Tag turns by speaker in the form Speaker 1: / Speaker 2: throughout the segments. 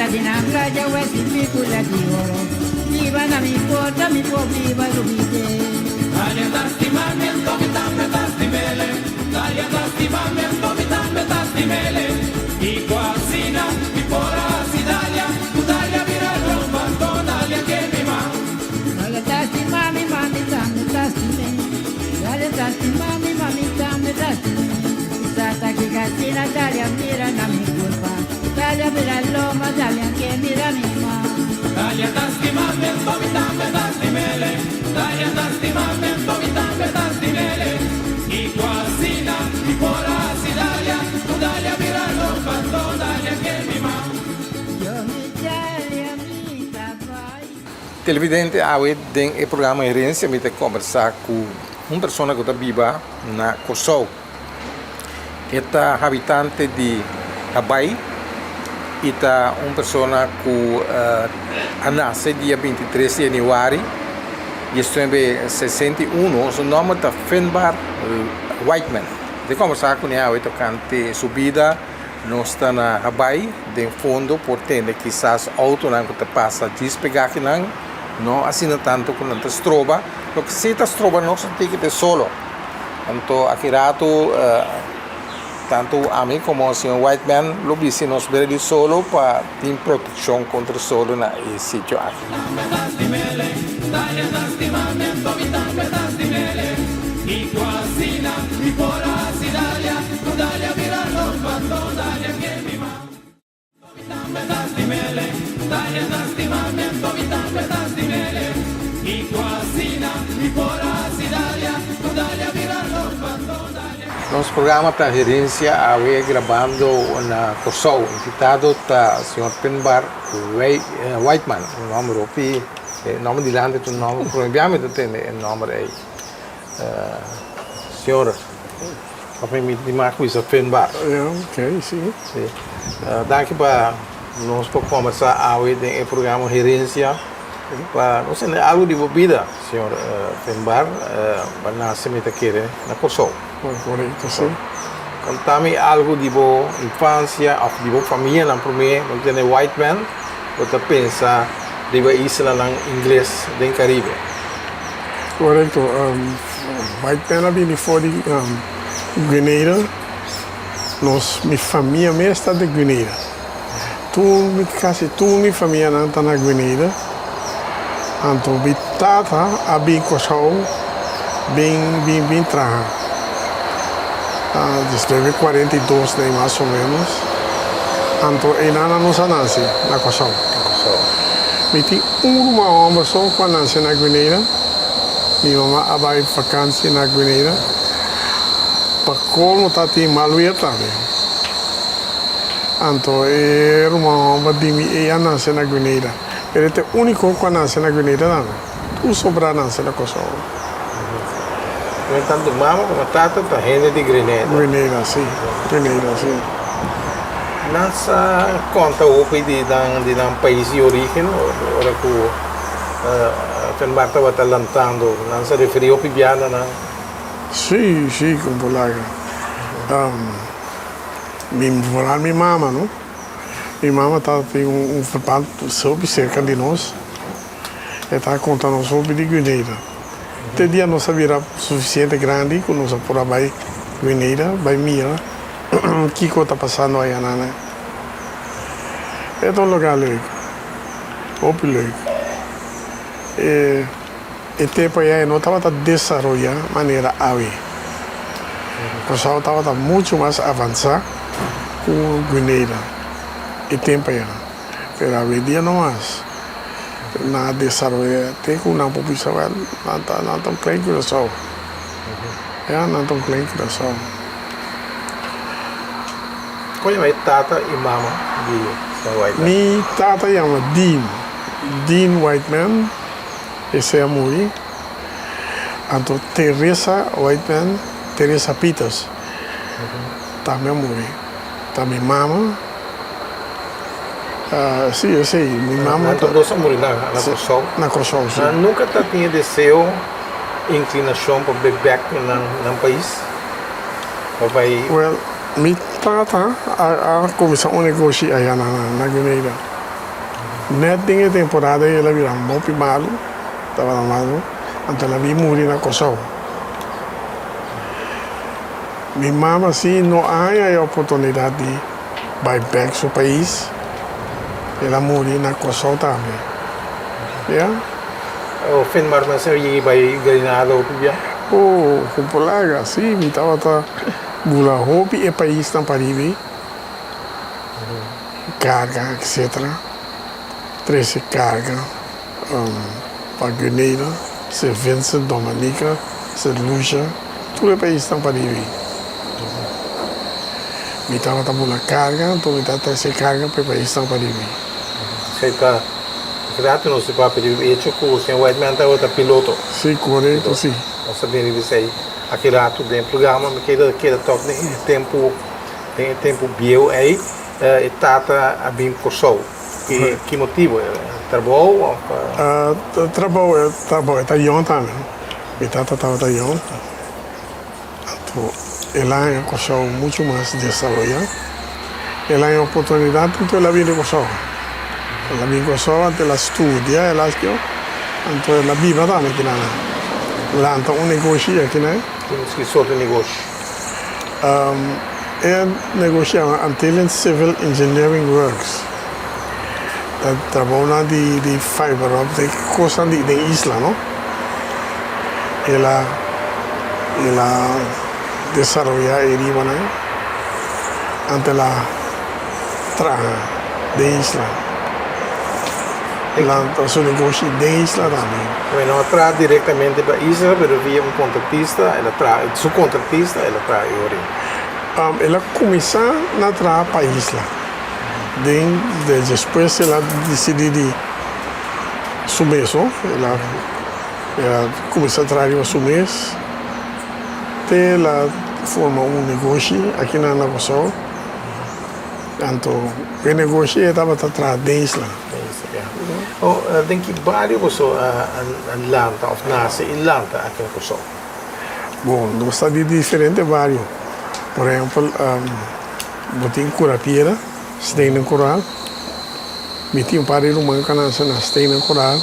Speaker 1: di na playa wesi picula di oro Viva na mi porta mi po viva rubite
Speaker 2: Dalia ta stima mi anto mi tambe ta stimele Dalia ta stima mi anto mi tambe ta stimele Kiko asina mi por a hasi Dalia Ku Dalia bira lomba anto Dalia ke mi ma
Speaker 1: Dalia ta stima mi ma mi tambe ta stime Dalia ta stima mi ma mi tambe ta stime Tata ki kasina Dalia mira na mi culpa Dalia bira lomba Dalia ke mira mi ma
Speaker 2: Dalia ta stima mi anto mi tambe ta stimele Dalia ta stima mi anto mi tambe ta stimele Kiko asina mi por a hasi Dalia Ku Dalia bira lomba anto Dalia ke mi ma
Speaker 1: Yo mi Dalia mi ta bai.
Speaker 3: Televidente, awe den e programa Herencia mi ta combersa cu un persona cu ta biba na Corsou. E ta habitante di Habai y ta un persona cu a nace dia 23 di januari 1961. Su nomber ta Finbar Whiteman. Mi ta combersa cune awe tocante su bida. Nos ta na Habai, den fondo por tende kisas autonan cu ta pasa djis pega akinan, no asina tanto cu nan ta stroba. Loke si ta stroba nos ta tiki te solo. Anto aki rato tanto ami como señor Whiteman lo bisti nos bira di solo pa tin proteccion contra solo na e sitio aki. Nos programa ta Herencia awe grabando na Kòrsou. Invitado ta señor Pinbar Whiteman, un nòmber hopi, e nòmber dilanti ta un nòmber promé bia mi ta tende e nòmber ei. Señor, papi mi di mag bisa Finbar.
Speaker 4: Ja, ok, si.
Speaker 3: Si. Danki pa nos por kombersá awe den e programa Herencia pa nos tende algu di bo bida, señor Finbar. Bo a nase mi ta kere na Kòrsou.
Speaker 4: Korekto, si.
Speaker 3: Konta mi algu di bo infansia òf di bo famianan promé. Bo tende Whiteman, bo ta pensa riba islanan ingles den Karibe.
Speaker 4: Korekto. Whiteman a bini for di Grenada. Nos, mi famia mes ta di Grenada. Tur mi, kasi tur mi famianan ta na Grenada. Anto mi tata a bin Kòrsou bin bin bin traha. Desnueve 42 nei mas o ménos. Anto einan a nos a nase na Kòrsou. Mi tin un ruman hòmber so ku a nase na Grenada. Mi mama a bai vakantie na Grenada. Pa kolmo ta tin mal weer tambe. Anto e ruman hòmber di mi ei a nase na Grenada. Pero e ta e úniko ku a nase na Grenada tambe. Tur sobrá a nase na Kòrsou.
Speaker 3: Pero tantu mama komo tata ta hende di Grenada.
Speaker 4: Grenada, si. Grenada, si.
Speaker 3: Nan sa konta hopi di nan di nan pais di origen ora ku Fenmar tabata lantando? Nan sa referí hopi bia na nan?
Speaker 4: Si, si, kon por laga. Mi vooral mi mama, no. Mi mama tabatin un verband hopi serka di nos. E ta konta nos hopi di Grenada. Te dia nos a bira sufisiente grandi ku nos a por a bai Grenada, bai mira kiko ta pasando ayanan. E ta un lugar leuk, hopi leuk. E e tempu aya e no tabata desaroyá manera awe. Kòrsou tabata muchu mas avansá ku Grenada e tempu aya. Pero awendia no mas. Nan a desaroyá te ku nan por bisa wèl nan ta nan ta un klein Curaçao. Ya, nan ta un klein Curaçao.
Speaker 3: Kon yama e tata i mama di Stan Whiteman?
Speaker 4: Mi tata yama Dean, Dean Whiteman, esei a muri. Anto Teresa Whiteman, Teresa Peters, tambe a muri. Ta mi mama. Si, esei, mi mama.
Speaker 3: Nan tur dos a muri na Kòrsou?
Speaker 4: Na Kòrsou, si.
Speaker 3: Nan nunka ta tin e deseo, inklinashon pa bai bèk na nan pais? Pa bai.
Speaker 4: Wèl, mi tata a kuminsá un negoshi aya na Grenada. Nèt den e temporada ei el a bira hopi malu, tabata malu, anto el a bin muri na Kòrsou. Mi mama si no a haña e oportunidat di bai bèk su pais, el a muri na Kòrsou tambe. Ya.
Speaker 3: O Finmar mester a yega bai Grenada hopi bia?
Speaker 4: Oh, ku polaga, si, mi tabata bula hopi e paisnan pariba ei, karga, etcetera, trese karga pa Grenada, Sint Vincent, Dominica, Sint Lucia, tur e paisnan pariba ei. Mi tabata bula karga, anto mi ta trese karga pa e paisnan pariba ei.
Speaker 3: Esei ta Rato nos ta papia di hecho cu señor Whiteman tabata piloto.
Speaker 4: Si, corecto, si.
Speaker 3: Nos ta bini di esey aki rato den programa. Mi keda keda tok den e tempo, den e tempo bieu ey e tata a bin Corsou. Ki ki motibo? Trabou of?
Speaker 4: Trabou, trabou. E ta yong tambe. Mi tata tabata yong. Anto el a haña Kòrsou muchu mas desaroyá. El a haña oportunidat anto el a bini Kòrsou. El a bini Kòrsou anto el a studia, el a haci anto el a biba tambe akinan. Lanta un negoshi akinan.
Speaker 3: Ki sorto di negoshi?
Speaker 4: E negoshi yama Antillian Civil Engineering Works. Ta trabounan di fiber optic, kosnan di den isla no. El a el a desaroyá e ribanan antes el a traha den isla. El a lanta su negoshi den isla tambe.
Speaker 3: E no a traha direktamente pa isla pero via un kontratista el a traha, su kontratista el a traha e ora ei.
Speaker 4: El a kuminsá na traha pa isla. Den despues el a disidí di su mes no, el a el a kuminsá traha riba su mes te el a forma un negoshi aki na na Kòrsou. Anto e negoshi e tabata traha den isla.
Speaker 3: Den isla, ya. Oh, den ki bario boso a a lanta òf nase i lanta aki na Kòrsou?
Speaker 4: Bon, nos ta di diferente bario. Por ehèmpel. Bo tin cura piedra, stenen coral. Mi tin un par di ruman cu a nace na stenen coral.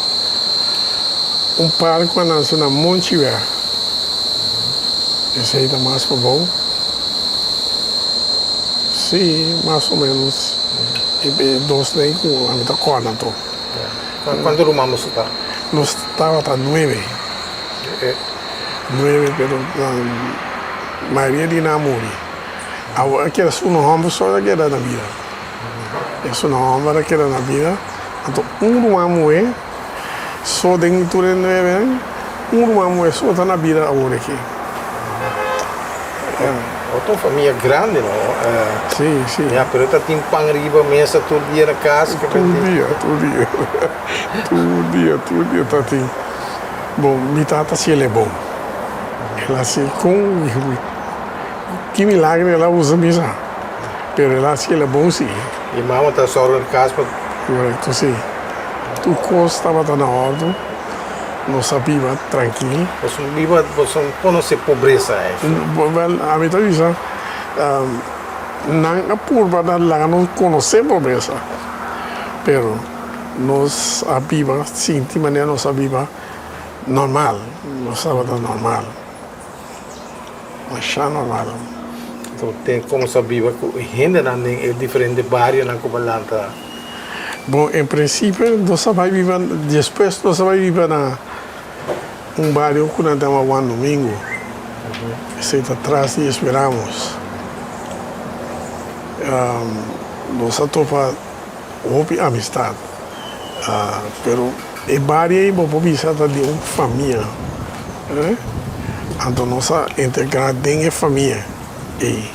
Speaker 4: Un par cu a nace na Monchiweg. Esey ta mas pabou. Si, mas o menos e dos ley cu ami ta corda anto.
Speaker 3: Cuanto ruman boso ta?
Speaker 4: Nos tabata nuebe. Nuebe, pero mayoria di nan a muri. Awor a keda su un homber so a keda na bida. Esun homber a keda na bida, anto un ruman muhé so den tur e nuevenan, un ruman muhé so ta na bida awor aki.
Speaker 3: Bo ta un famia grandi no?
Speaker 4: Si, si.
Speaker 3: Ya, pero ta tin pan riba mesa tur dia na kas?
Speaker 4: Tur dia, tur dia. Tur dia, tur dia ta tin. Bon, mi tata si el e bon. El a hasi kon. Ki milagro el a usa mi sa, pero el a haci el a bon si.
Speaker 3: Y mama ta zorga di cas pa.
Speaker 4: Correcto si. Tur cos tabata na ordo, nos a biba trankil.
Speaker 3: Boso no biba, boso no conoce pobresa eigenlijk?
Speaker 4: Wel, ami ta bisa, nan a purba na laga nos conoce pobresa, pero nos a biba sinti manera nos a biba normal, nos tabata normal. Masha normal.
Speaker 3: Anto ten como sa biba cu e hendenan den e diferente barionan cu bo lanta?
Speaker 4: Bon, en principio nos a bay biba, despues nos a bay biba na un bario cu nan ta yama Juan Domingo. Esey ta tras di Esperamos. Nos a topa hopi amistad, pero e bario ey bo por bisa ta di un famia. Anto nos a integrá den e famia ei.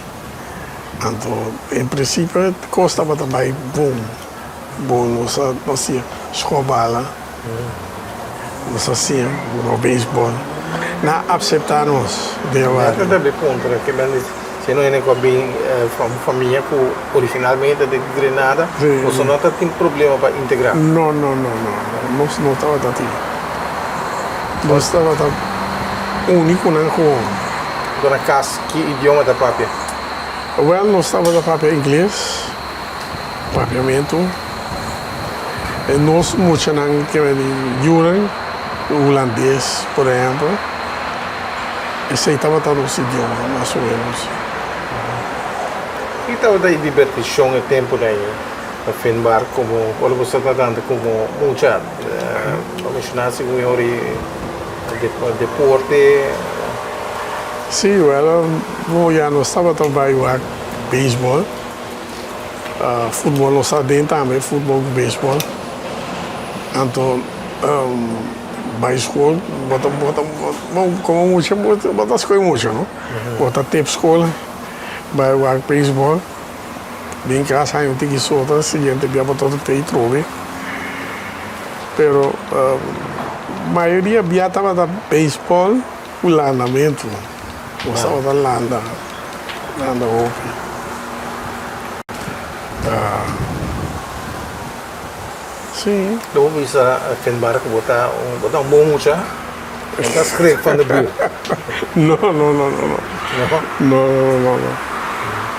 Speaker 4: Anto en prinsipio e kos tabata bai bon, bon. Nos a siña skobala, nos a siña hunga beisbòl. Nan a apseptá nos den e bario.
Speaker 3: Mi ta tambe puntra ke men di si no hende ku a bin from famia ku originalmente di Grenada, boso no ta tin problema pa integrá?
Speaker 4: No, no, no, no. Nos no tabata tin. Nos tabata uni ku nan gewoon.
Speaker 3: Anto na kas ki idioma ta papia?
Speaker 4: Wèl, nos tabata papia ingles, papiamentu. E nos muchanan ke bini yunan hulandes, por ehèmpel, esei tabata nos idioma mas o ménos.
Speaker 3: Ki tabata e dibertishon e tempunan ei na Finbar komo ora bo sta tratando komo mucha? Bo a menshoná segun mi ora e deporte.
Speaker 4: Sí, wèl, bo ya nos tabata bai wak beisbòl. Futbol nos ta den tambe, futbol ku beisbol. Anto bai skol bo ta bo ta bo komo mucha bo ta skohe mucha no. Bo ta tep skol bai wak beisbol bin kas haña un tiki sota siguiente bia bo ta tei trobe. Pero mayoria bia tabata beisbol ku landamentu. Nos tabata landa, landa hopi. Sí.
Speaker 3: Lo bo bisa Finbar ku bo ta un, bo ta un bon mucha? Bo ta skrik van de buurt?
Speaker 4: No, no, no, no, no.
Speaker 3: No?
Speaker 4: No, no, no, no.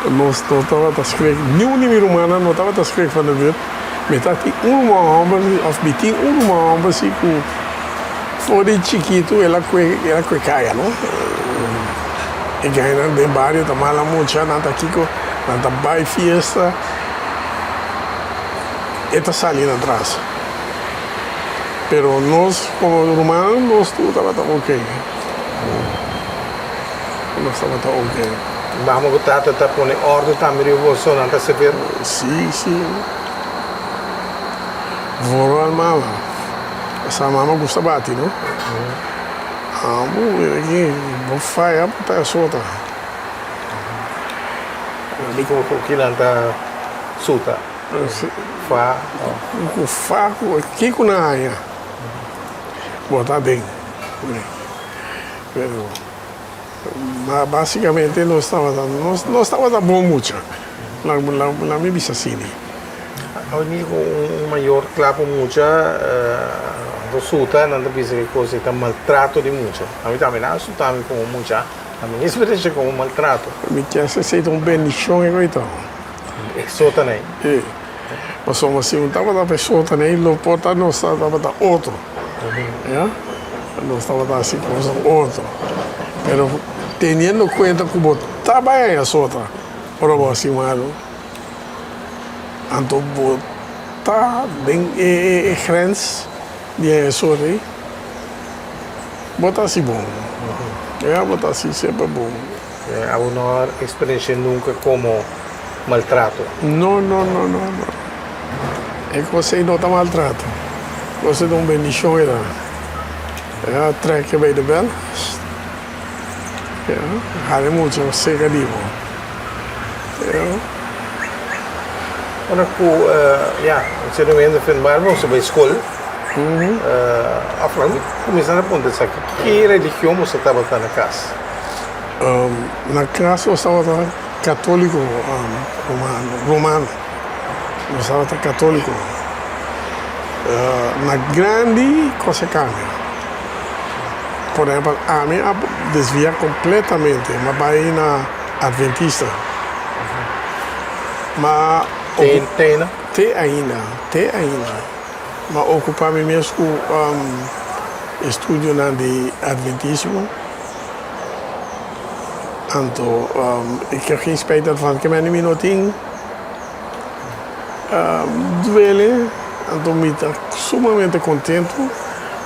Speaker 4: Nos no tabata skrik, niun di mi rumannan no tabata skrik van de buurt. Mi ta tin un ruman hòmber, òf mi tin un ruman hòmber si ku for di chikitu el a kue, el a kue kaya, no. E gainan den bario ta mala mucha, nan ta kiko, nan ta bai fiesta, e ta sali nan tras. Pero nos komo rumannan nos tur tabata oke. Nos tabata oke.
Speaker 3: Mama ku tata ta pone òrdu tambe riba boso, nan ta severo?
Speaker 4: Sí, sí. Vooral mama. Esa mama gusta bati, no? Amo, mira aki, bo faya bo ta sota.
Speaker 3: Kiko ku kinan ta suta? Fa?
Speaker 4: Ku fa, ku kiko nan haña, bo ta den. Pero basicamente nos tabata, nos tabata bon mucha, laga mi bisa asina.
Speaker 3: Awe mi ku un mayor kla pa mucha nan ta suta, nan ta bisa ki kos ei ta maltrato di mucha. Ami tambe nan a suta mi komo mucha, ami no eksperensia komo maltrato.
Speaker 4: Mi kier sa esei ta un bendishon e koitao.
Speaker 3: E sota nei.
Speaker 4: E, pasobra si un tabata pa e sota nei lo por ta nos tabata otro, ya, nos tabata hasi kosnan otro. Pero teniendo kuenta ku bo ta bai haña sota ora bo hasi malu. Anto bo ta den e grens di e sorry, bo ta hasi bon. Ya, bo ta hasi semper bon.
Speaker 3: Abo no a experiencia nunca como maltrato?
Speaker 4: No, no, no, no, no. E cos ei no ta maltrato. E cos ei ta un bendicion ei ta. Ya, trek bij de bel. Ya, hali mucho cerca di bo.
Speaker 3: Ora ku ya sendo hende firmar boso bai skol of kuminsá na puntra esaki ki religion boso tabata na kas?
Speaker 4: Na kas nos tabata katoliko romano romano nos tabata katoliko na grandi kos a kambia por ehempel ami a desvia kompletamente mi a bai na Adventista. Ma
Speaker 3: Te te ainda?
Speaker 4: Te ainda, te ainda. Ma ocupa mi mes cu estudionan di Adventismo. Anto ik heb geen spijt ervan. Ke mende mi no tin duele, anto mi ta sumamente contento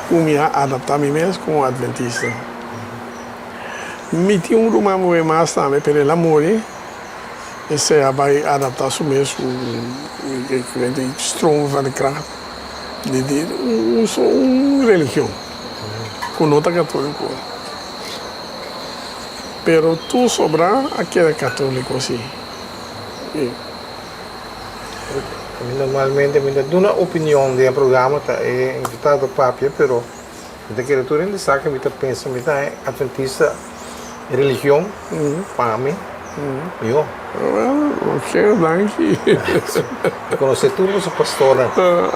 Speaker 4: cu mi a adapta mi mes como Adventista. Mi tin un ruman muhé mas tambe, pero el a muri. Esei a bai adaptá su mes ku e stroom van de kracht di di un un religion ku no ta katóliko. Pero tur sobrá a keda katóliko si.
Speaker 3: Mi normalmente mi ta duna opinion den e programa ta e invitado papia pero. Mi ta kere tur hende sa ke mi ta pensa mi ta adventista e religion pa mi mihó.
Speaker 4: Well, ok, danki.
Speaker 3: Mi konosé tur boso pastornan.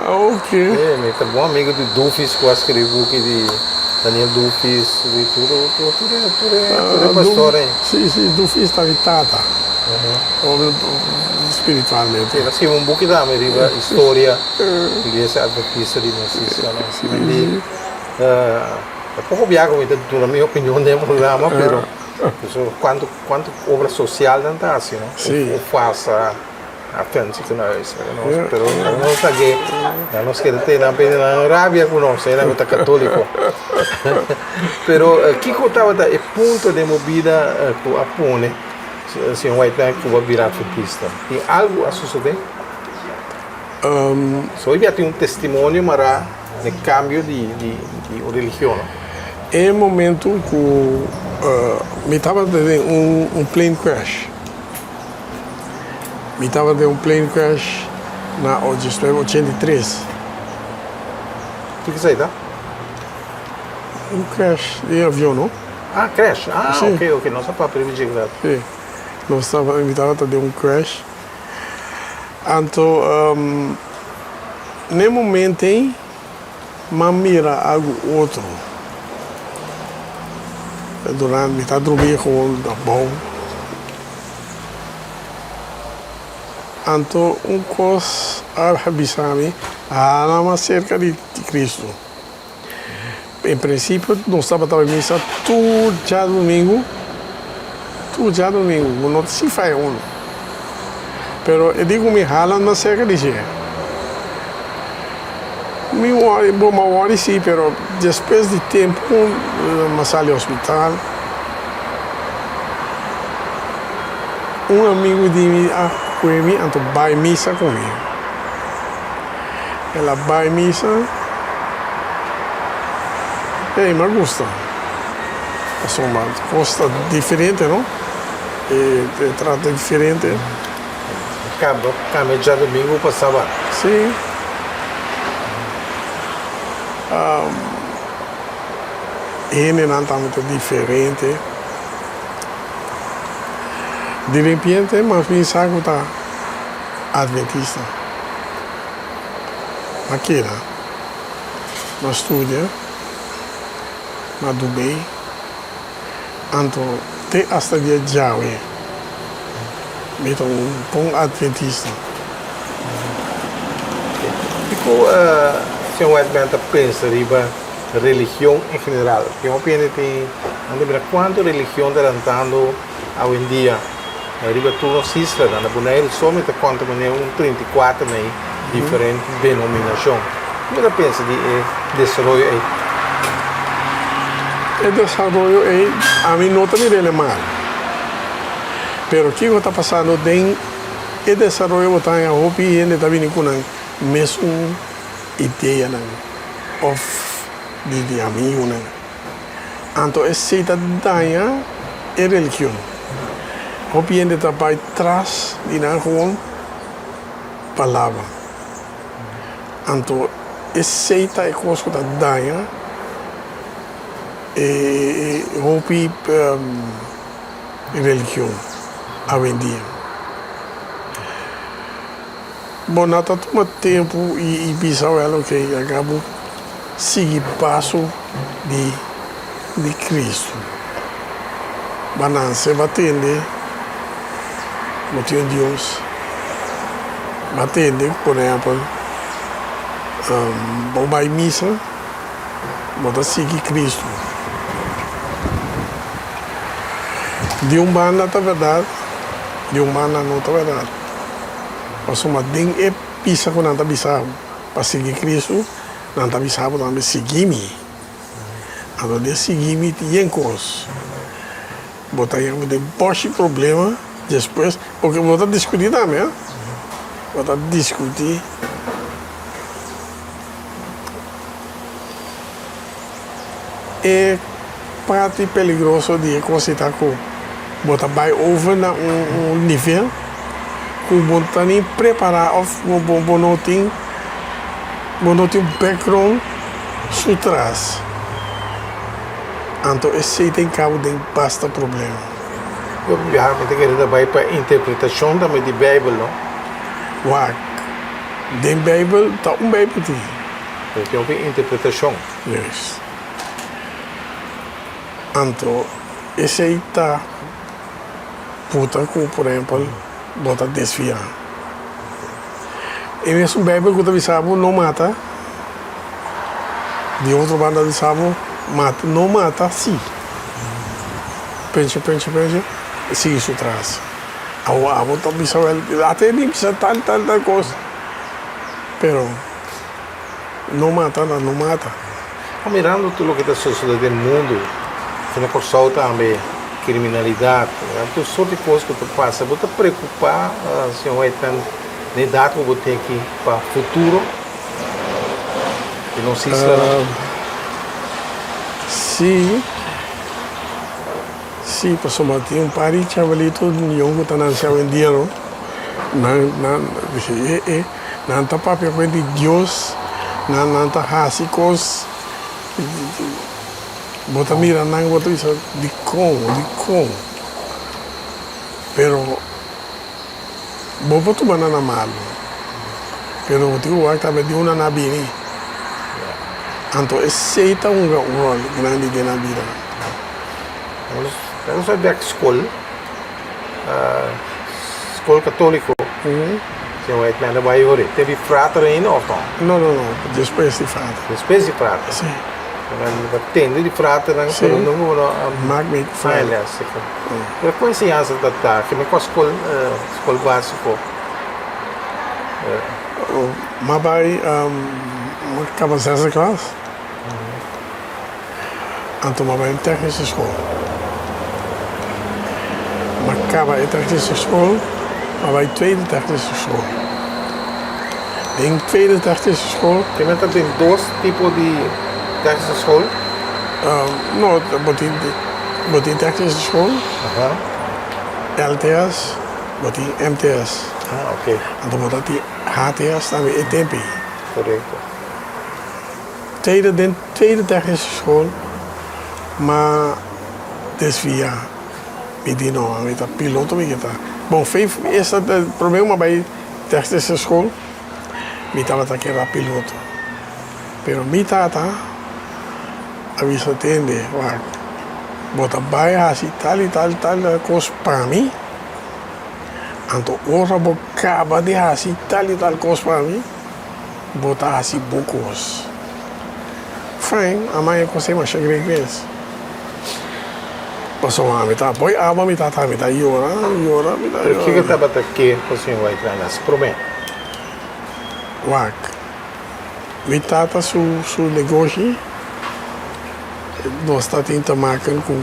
Speaker 4: Ok.
Speaker 3: E, mi ta bon amigo di Dufis ku a skribi buki di Daniel Dufis, di tur tur tur tur e pastornan.
Speaker 4: Si, si, Dufis ta mi tata. Hopi spiritualmente.
Speaker 3: El a skirbi un buki tambe riba historia Iglesia Adventista di nos isla. No? Ta poko bia ku mi ta duna mi opinion den e programa, pero kuantu kuantu obra sosial nan ta hasi, no?
Speaker 4: Sí.
Speaker 3: Of fasa Advent ziekenhuis, pero nos ta ke nan nos kere te nan pende nan rabia ku nos, nan ku ta katoliko. Pero kiko tabata e punto den bo bida ku a pone Señor Whiteman ku bo a bira adventista? Tin algu a sosode? So hoy bia tin un testimonio mará den kambio di di un religion, no?
Speaker 4: E momento ku mi tabata den un plane crash. Mi tabata den un plane crash na 1983.
Speaker 3: Kiko esei ta?
Speaker 4: Un crash di avion, no?
Speaker 3: Ah, crash. Ah,
Speaker 4: Sí.
Speaker 3: ok, ok. Nos a papia riba dje grad.
Speaker 4: Sí. Nos tabata, mi tabata den un crash. Anto, um, n'e momento ei, m'a mira algu otro. Durante, mi ta drumi gewoon abou. Anto un kos a bisa mi, Hala mas serka di Kristu. En prinsipio nos tabata bai misa tur djadumingu, tur djadumingu, bo no ta sin faya unu. Pero e di ku mi hala mas serka di dje. Mi wòri, bo m'a wòri si, pero despues di tempu m'a sali hospital. Un amigu di mi a kue mi anto bai misa ku mi. El a bai misa, ey m'a gusta, pasobra kos ta diferente no, e trata diferente.
Speaker 3: Cambio cambia djadomingo pa sabat.
Speaker 4: Si. Hendenan tambe ta diferente. Di repente mas bin sa ku ta adventista. M'a keda, m'a studia, m'a dub'ei. Anto te asta dia djawe mi ta un bon adventista.
Speaker 3: Kiko Señor Whiteman ta pensa riba religion en general? Tin hopi hende tin nan ta mira kuantu religion ta lantando awendia riba tur nos islanan. Na Boneiru so mi ta konta manera un 34 na e diferente denominashon. Kiko ta pensa di e desaroyo ei?
Speaker 4: E desaroyo ei ami no ta mir'el mal. Pero kiko ta pasando den e desaroyo bo ta haña hopi hende ta bini ku nan mesun ideanan òf di di amigunan. Anto esei ta daña e religion. Hopi hende ta bai tras di nan gewoon palabra. Anto esei ta e kos ku ta daña e hopi religion awendia. Bo no ta tuma tempu i bisa wèl ok laga bo sigui paso di di Kristu. Bo a nanse bo a tende bo tin un Dios. Bo a tende por ehèmpel bo bai misa bo ta sigui Kristu. Di un banda ta bèrdat di un banda no ta bèrdat. Pasobra den e pisa ku nan ta bisa bo pa sigui Kristu, nan ta bisa bo tambe sigui mi. Anto den sigui mi tin yen kos. Bo ta yega den bòshi problema despues, pasobra bo ta diskutí tambe, bo ta diskutí. E parti peligroso di e kos ei ta ku bo ta bai over na un nivel ku bo ta ni prepará òf bo no tin bo no tin un background su tras. Anto esei ta hinka bo den basta problema.
Speaker 3: Yo biaha mi ta kere ta bai pa interpretashon tambe di Beibel, no?
Speaker 4: Wak, den Beibel ta un Beibel tin.
Speaker 3: Pero tin hopi interpretashon.
Speaker 4: Yes. Anto esei ta. puta ku por ehempel bo ta desviá. E mesun Bijbel ku ta bisa bo no mata, di otro banda bisa bo mata, no mata si. Pensa, pensa, pensa, e sigui su tras. Awor abo ta bisa wel, ata e bisa tal, tal, tal kos, pero no mata ta no mata.
Speaker 3: Mirando tur loke ta sosode den mundu, na Kòrsou tambe, kriminalidat, tur sort di kos ku ta pasa, bo ta preokupá, señor Whiteman, na edat ku bo tin aki pa futuro di nos islanan?
Speaker 4: Sí, sí, pasobra tin un par di chavalito yòn ku ta nase awendia no, nan nan e e nan ta papia ku di Dios, nan nan ta hasi kos, bo ta mira nan bo ta bisa dikon, dikon? Pero bo por tuma nan na malu, pero bo tin ku wak tambe di unda nan a bini. Anto esei ta hunga un ròl grandi den nan bida.
Speaker 3: Nos a bek skol, skol katóliko, señor Whiteman a bai ora. Te di frater ainda òf no?
Speaker 4: No, no, no, despues di frater.
Speaker 3: Despues di frater?
Speaker 4: Si.
Speaker 3: Bo a tende di fraternan, pero nunka bo no a.
Speaker 4: Mak mi ku frater.
Speaker 3: Pero ku enseñansa ta ta? Kende kua skol, skol básiko?
Speaker 4: M'a bai, m'a kaba zesde klas, anto m'a bai un tèknische skol. M'a kaba e tèknische skol, m'a bai tweede tèknische skol. Den tweede tèknische skol.
Speaker 3: Kende ta den dos tipo di tèknische skol?
Speaker 4: No, bo tin. Bo tin tèknische skol, LTS, bo tin MTS.
Speaker 3: Ah, ok.
Speaker 4: Anto bo ta tin HTS tambe e tempu ei.
Speaker 3: Korekto.
Speaker 4: Tweede, den tweede tèknische skol m'a desviá. Mi di no, mi ta piloto mi ke ta. Bon, fe esta promé ku m'a bai tèknische skol mi tabata keda piloto. Pero mi tata a bisa tende, wak, bo ta bai hasi tal i tal i tal kos pa mi, anto ora bo kaba di hasi tal i tal kos pa mi, bo ta hasi bo kos. Fijn, a maya kos ei masha great mes. Pasobra ami ta poi aba mi tata, mi ta yora, yora, mi ta yora.
Speaker 3: Pero kiko tabata ke pa señor White hasi promé?
Speaker 4: Wak. Mi tata su su negoshi nos ta tin te maken ku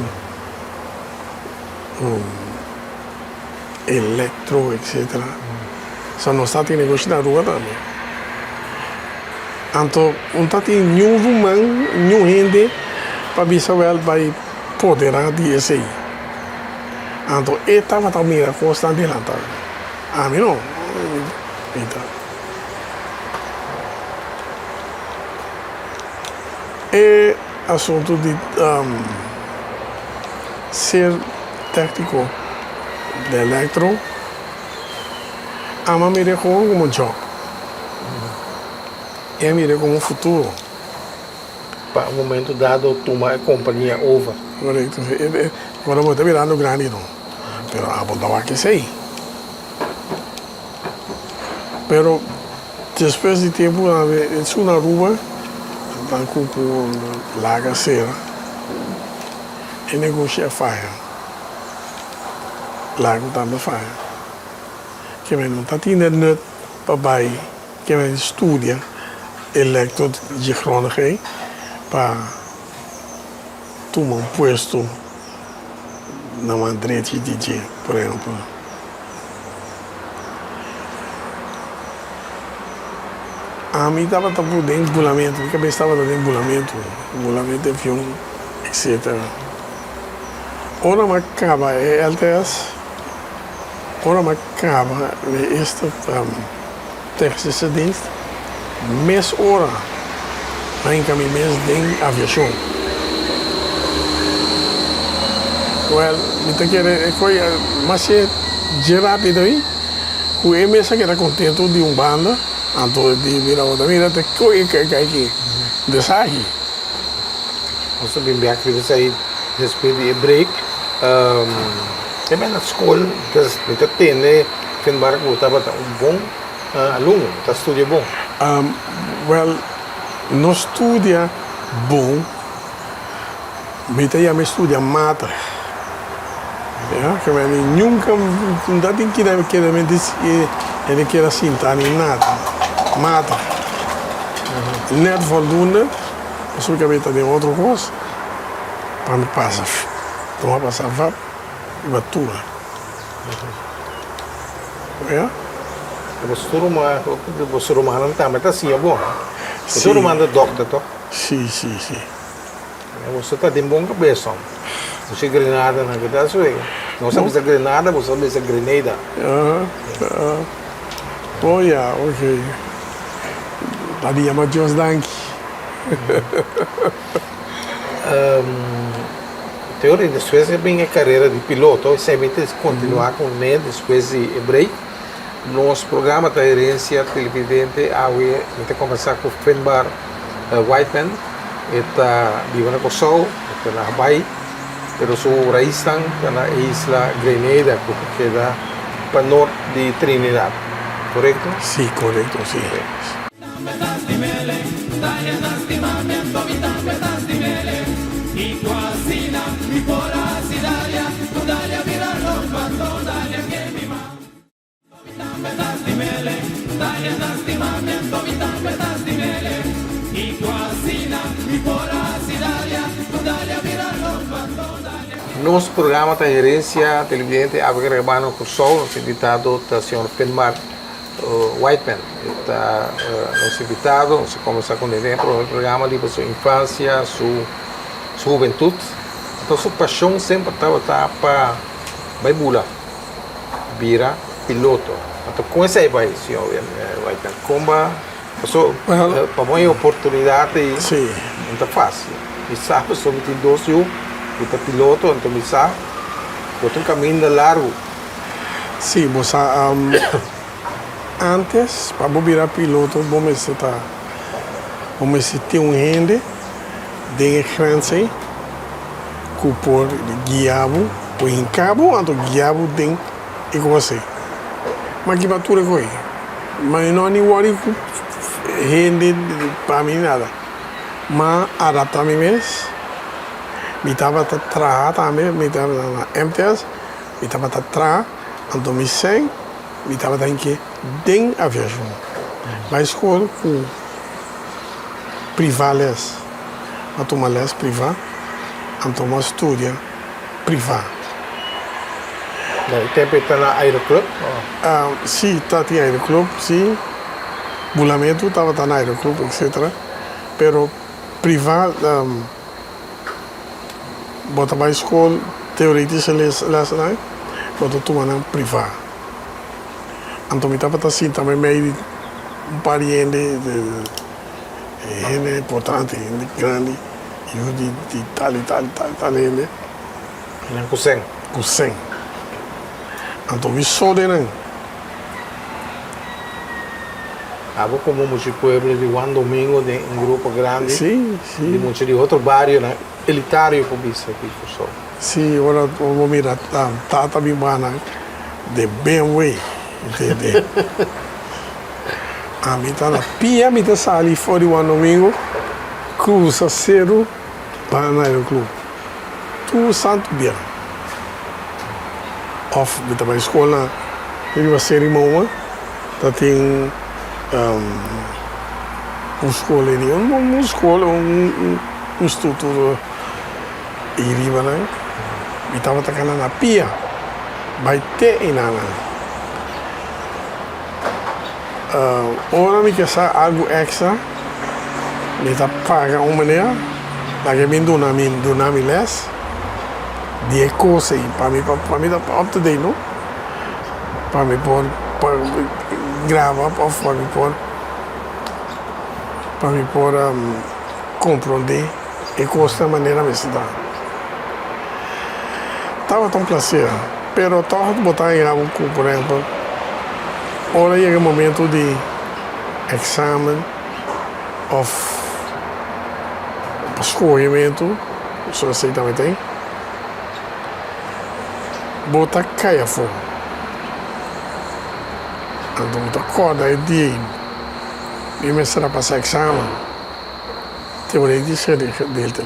Speaker 4: elektro etcetera so nos ta tin negoshi na Aruba tambe anto no ta tin niun ruman niun hende pa bisa wèl bai podera di esei anto e tabata mira kosnan delanta ami no mi ta. E asuntu di ser tèkniko di elektro ama mir'é komo un jòb. E a mir'é komo futuro.
Speaker 3: Pa un momento dado tuma e kompania over.
Speaker 4: Korekto. Ora bo ta birando grandi no, pero abo ta wak esei. Pero despues di tempu nan esun Aruba nan ku ku laga sera e negoshi a faya. Lago tambe a faya. Ke men no ta tin e nut pa bai ke men studia elektro dje grondig ei pa tuma un puesto na man drechi di dje por ehempel. Ami tabata por den bulamentu, mi kabes tabata den bulamentu, bulamentu di avion, etcetera. Ora mi a kaba e LTS, ora mi a kaba e eerste technische dienst, mes ora mi a hinka mi mes den aviashon. Wèl, mi ta kere e koi masha dje rápido ei, ku e mes a keda kontentu di un banda, anto di mira bo ta mira ta koi e kai aki desaki.
Speaker 3: Nos ta bin bèk riba esei despues di e break. Te bai na skol, mi ta tende Finbar ku bo tabata un bon alumno, bo ta studia bon.
Speaker 4: Wèl, no studia bon, mi ta yama e studia matig. Ya, ke mi nunka no ta tin keda keda mi e keda sinta ni nada, matig. Nèt voldoende, pasobra mi ta den otro kos pa mi pasa. Tuma pa sa vap i batura. Ya.
Speaker 3: Boso ruman, boso rumannan tambe ta siña bon. Si. Boso ruman ta dokter toch?
Speaker 4: Si, si, si.
Speaker 3: Boso ta den bon kabes hom. Boso grenadanan ku ta suega. Nos a bisa grenada, boso a bisa grenada.
Speaker 4: Aha, aha. Oh ya, ok. Ta di yama Dios danki.
Speaker 3: Teori despues e bin e carera di piloto esei mi ta continua cu ne despues di e break. Nos programa ta Herencia Televidente awe mi ta conversa cu Finbar Whiteman e ta biba na Corsou e ta na Hawaii pero su raisnan ta na e isla Grenada cu ta keda pa nort di Trinidad corecto?
Speaker 4: Si corecto si.
Speaker 3: Nos programa ta Herencia Televidente Awe Rebano Kòrsou. Nos invitado ta señor Finmar Whiteman e ta nos invitado, nos a combersa cu ne den e prome programa riba su infancia, su su hubentud. Enton su pasion semper tabata pa bay bula, bira piloto. Anto con esey bay, señor Whiteman? Con ba, paso pa bo e oportunidad ey no ta facil. Mi sa pasobra mi tin dos yu cu ta piloto, anto mi sa bo ta un caminda largo.
Speaker 4: Sí, bo sa antes pa bo bira piloto bo mester ta bo mester tin un hende den e grens ei ku por guia bo, por hinka bo anto guia bo den e kos ei. Ma kiba tur e kos ei? Ma mi no a ni wòri ku hende pa mi nada. Ma adapta mi mes, mi tabata traha tambe, mi tabata na MTS. Mi tabata traha, anto mi sèn mi tabata inke den aviashon. Bai skol ku privá lès. Mi a tuma lès privá, anto mi a studia privá.
Speaker 3: Na e tempu e ta na Aeroclub?
Speaker 4: Si, ta tin Aeroclub, si. Bulamentu tabata na Aeroclub, etcetera. Pero privá. Bo ta bai skol teoretische lesnan, bo ta tuma nan privá. Anto mi tabata sinta meimei di un par di hende, hende importante, hende grandi, yu di tal i tal i tal i tal hende.
Speaker 3: Nan ku sèn.
Speaker 4: Ku sèn. Anto mi so den nan.
Speaker 3: Abo komo mucha pueblo di Juan Domingo den un grupo grandi
Speaker 4: Sí, sí.
Speaker 3: di mucha di otro barionan elitario por bisa aki Kòrsou.
Speaker 4: Sí, ora bo mira tata mi bana den BMW, entende. Ami ta na pia mi ta sali for di Juan Domingo krusa seru bana Aeroclub. Tur santu bia. Òf mi ta bai skol na riba Seri Moa ta tin un skol ei, un skol, un struktura ei riba nan. Mi tabata kana na pia bai te einanan. Ora mi ke sa algu extra mi ta paga un manera laga bin duna mi duna mi les di e kos ei pa mi pa mi ta up to date no pa mi por graba of pa mi por pa mi por komprondé e kosnan manera mester ta. Tabata un placer. Pero tòg bo ta haña bo ku, por ehèmpel, ora yega e momentu di eksamen òf skohementu, so esei tambe tin, Bo ta kai afó. Anto bo ta kòrda e dia ei. Mi mester a pasa eksamen. Theoretisch gedeelte.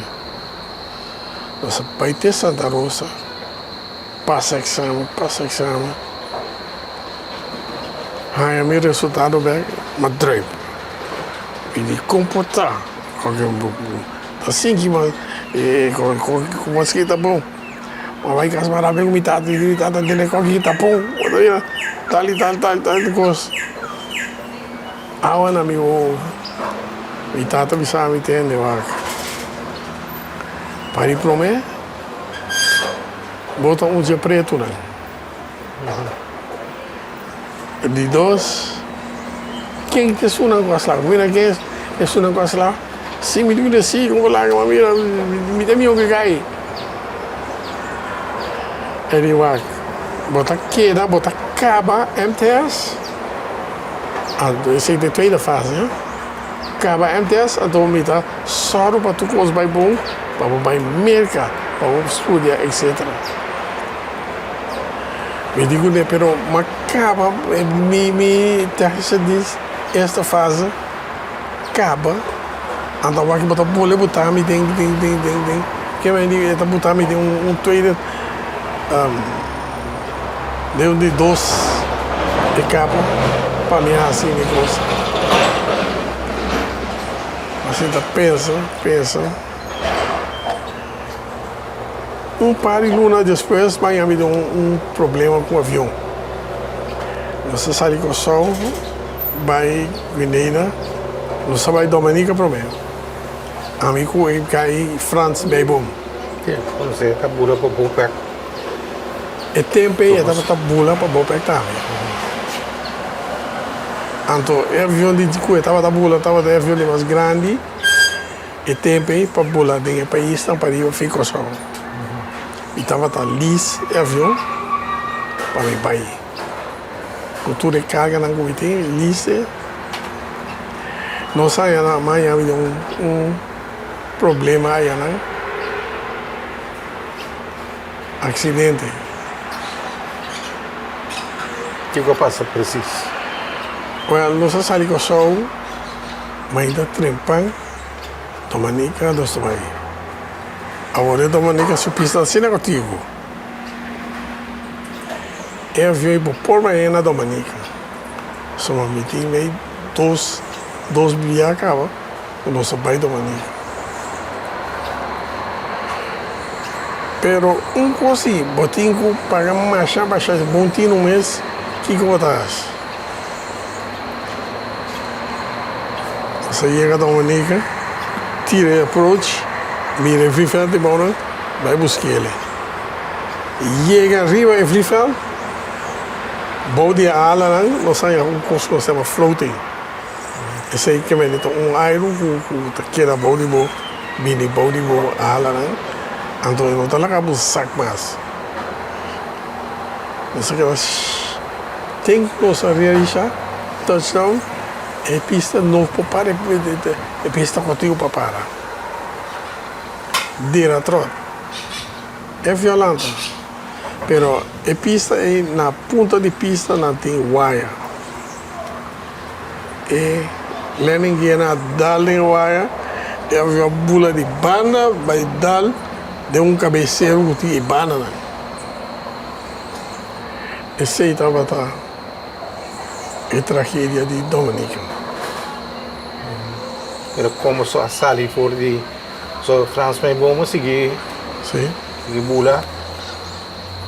Speaker 4: Nos a bai te Santa Rosa, pasa eksamen, pasa eksamen. Haña mi resultado bèk, m'a druip. Mi di, Kon por ta? Ta sinti ma como esaki ta bon. Ma bai cas ma rabia cu mi tata, mi tata tene coki ta pon, tal y tal tal tal cos. Awa na mi wowo, mi tata bisa mi tende wak, pa di prome bo ta un dje pretonan. Di dos, ken ta esunnan ku a sla? Mira ken esunnan ku a sla? Si mi tin ku desi kon ku laga ma mira mi ta mihó ku kai. E di wak, bo ta keda, bo ta kaba MTS, anto esei ta e tweede fase, he? Kaba MTS anto mi ta sòru pa tur kos bai bon, pa bo bai Merka, pa bo studia, etsetera. Mi di kuné, pero m'a kaba mi mi technische dienst eerste fase kaba, anto awor bo ta bole buta mi den den den den den ke men di e ta buta mi den un tweede den un di dos etapo pa mi hasi mi kos. Mi sinta pensa pensa. Un par di luna despues mi a bini un problema ku avion. Nos a sali Kòrsou bai Guinea, nos a bai Dominica promé. Ami ku e kai Frans Meijboom.
Speaker 3: Entonces e ta bula pa Bopec?
Speaker 4: E tempu ei e tabata bula pa Bopec tambe. Anto e avion di ku e tabata bula tabata e avion di mas grandi. E tempu ei pa bula den e paisnan pariba fin Kòrsou. Mi tabata lis e avion pa mi bai. Ku tur e karganan ku mi tin, lis e. Nos a haña Miami den un problema ayanan, aksidente.
Speaker 3: Kiko a pasa presis?
Speaker 4: Wèl, nos a sali Kòrsou. Mainta trempan Dominica nos ta bai. Awor e Dominica su pista asina contigo. E avion bo por bai na Dominica. Suma mi tin mei dos dos bia caba cu nos a bai Dominica. Pero un cos si bo tin cu paga masha masha bon tino mes kico bo ta haci. Nos a yega Dominica, tira e approach, mira e vliegveld di bounan, bai busk'ele. Yega riba e vliegveld, bou di e alanan nos haña un kos ku nos yama floating. Esei ke mende ta un airu ku ta keda bou di bo, bini bou di bo alanan, anto e no ta laga bo sak mas. Nos a keda shh. Ten ku nos a realisá touchdown, e pista no por para, e pista kontigu pa para. Dera tròt. E violanta. Pero e pista ei na punta di pista nan tin waya. E landing gear nan a dal den e waya, e avion a bula di banda bai dal den un kabesero ku tin e bandanan. Esei tabata e tragedia di Dominica.
Speaker 3: Pero como so a sali for di so Frans Meijboom a sigui
Speaker 4: Sí.
Speaker 3: sigui bula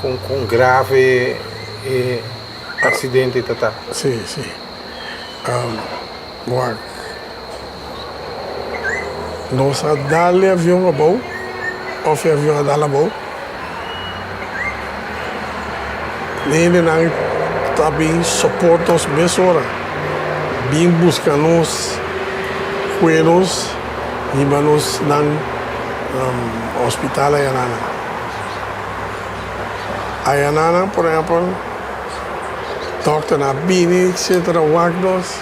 Speaker 3: con con grave e accidente ta ta.
Speaker 4: Sí, sí. Wak, nos a dal e avion abou of e avion a dal abou. Hendenan ta bin soport nos mesora, bin buska nos, kue nos, hiba nos nan hospital Ayanana. Ayanana, por ehempel, dokternan a bini etcetera wak nos.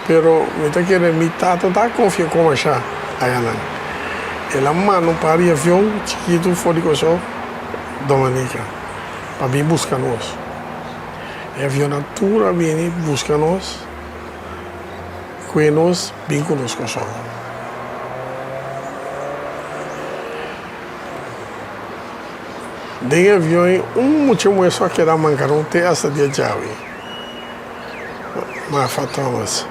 Speaker 4: Pero mi ta kere mi tata ta konfia ku masha ayanan. El a manda un par di avion chikitu for di Kòrsou Dominica pa bin buska nos. E avionnan tur a bini buska nos, kue nos bin ku nos Kòrsou. Den e avion ei un mucha muhé so a keda mankaron te asta dia djawe, Martha Thomas.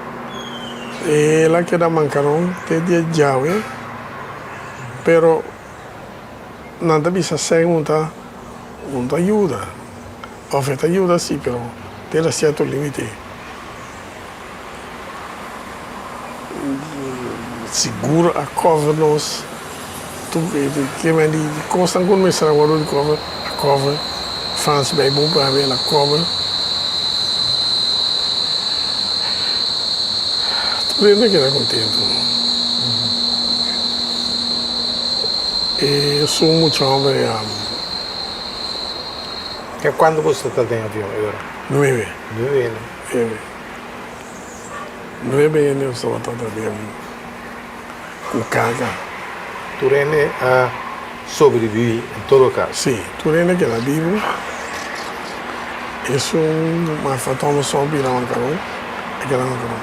Speaker 4: El a keda mankaron te dia djawe, pero nan ta bisa sèn un ta un ta yuda, òf e ta yuda si, pero te na sierto límite. Sigur a cover nos tur ke men di kosnan ku mester a wòrdu di cover a cover Frans Bijboer por ehempel el a cover tur hende a keda kontentu esun mucha homber ya.
Speaker 3: Kuantu boso ta den avion e ora?
Speaker 4: Nuebe.
Speaker 3: Nuebe hende.
Speaker 4: Nuebe. Nuebe hende nos tabata ta den ku karga.
Speaker 3: Tur hende a sobreviví en todo kaso.
Speaker 4: Sí, tur hende a keda bibu. Esun Martha Thomason a bira mankaron, a keda mankaron.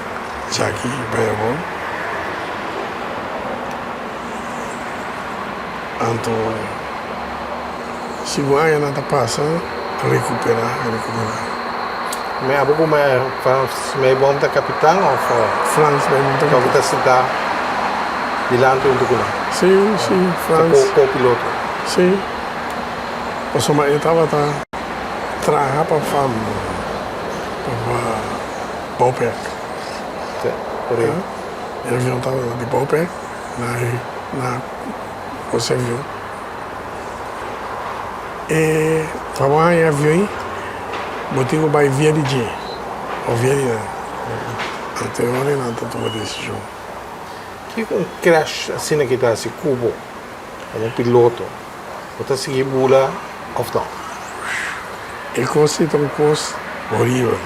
Speaker 4: Jackie Bijlhoorn. Anto segun añanan ta pasa, rekuperá, rekuperá.
Speaker 3: Mi abo ku mi Frans Meijboom ta kapitan òf
Speaker 4: Frans Meijboom ta
Speaker 3: kapitan. Ta sintá dilanti huntu ku nan?
Speaker 4: Sí, sí, Frans.
Speaker 3: Ta ko-piloto?
Speaker 4: Sí. Pasobra e tabata traha pa fam, pa Bopec.
Speaker 3: Sí, korekto.
Speaker 4: E avion tabata di Bopec na na José avion. E pa bo haña avion ei, bo tin ku bai via di dje òf via di nan. Anto e ora nan ta tuma desishon.
Speaker 3: Kiko un crash asina ki ta hasi ku bo komo piloto? Bo ta sigui bula òf no?
Speaker 4: E kos ei ta un kos horibel.